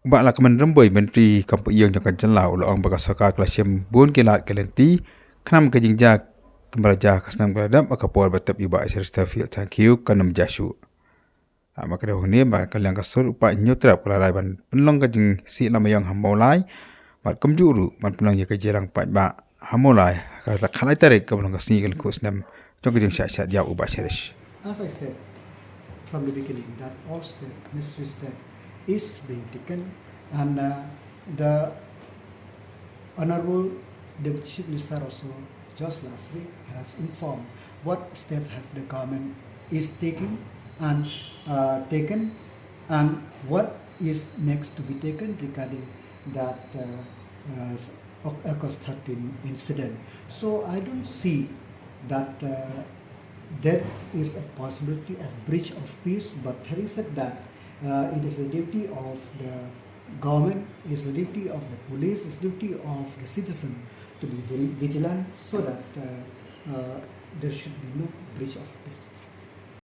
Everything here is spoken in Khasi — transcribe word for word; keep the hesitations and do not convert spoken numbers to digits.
Bah Lahkmen Rymbui, Myntri kam paiong jong ka jylla, u la ong ba ka sorkar ka la shim bun ki lad ki lynti khnang ka jingjia kaba la jia ka snem kaba la dep ha ka por ba tep ïa u Bah Cheristerfield Thangkhiew kan ym jia shuh. Ha, ba ka dei hangne ba ka liang ka sur u Bah Hynñiewtrep ka la rai ban pynlong ka jingsih lama ïong ha Mawlai bad kumjuh ruh ban pynlong ïa ka jingïalang paidbah ha Mawlai ha ka khatlai tarik kaba long ka sngi ka lyngkhuh snem jong ka jingshah shad ïap u Bah Cherish. As I said from the beginning, that all step, necessary step is being taken, and uh, the Honorable Deputy Chief Minister also just last week have informed what step have the government is taking and uh, taken, and what is next to be taken regarding that uh, uh, August thirteen incident. So I don't see that uh, there is a possibility of breach of peace, but having said that, uh, it is the duty of the government, it's the duty of the police, it's the duty of the citizen to be very vigilant so that uh, uh, there should be no breach of peace.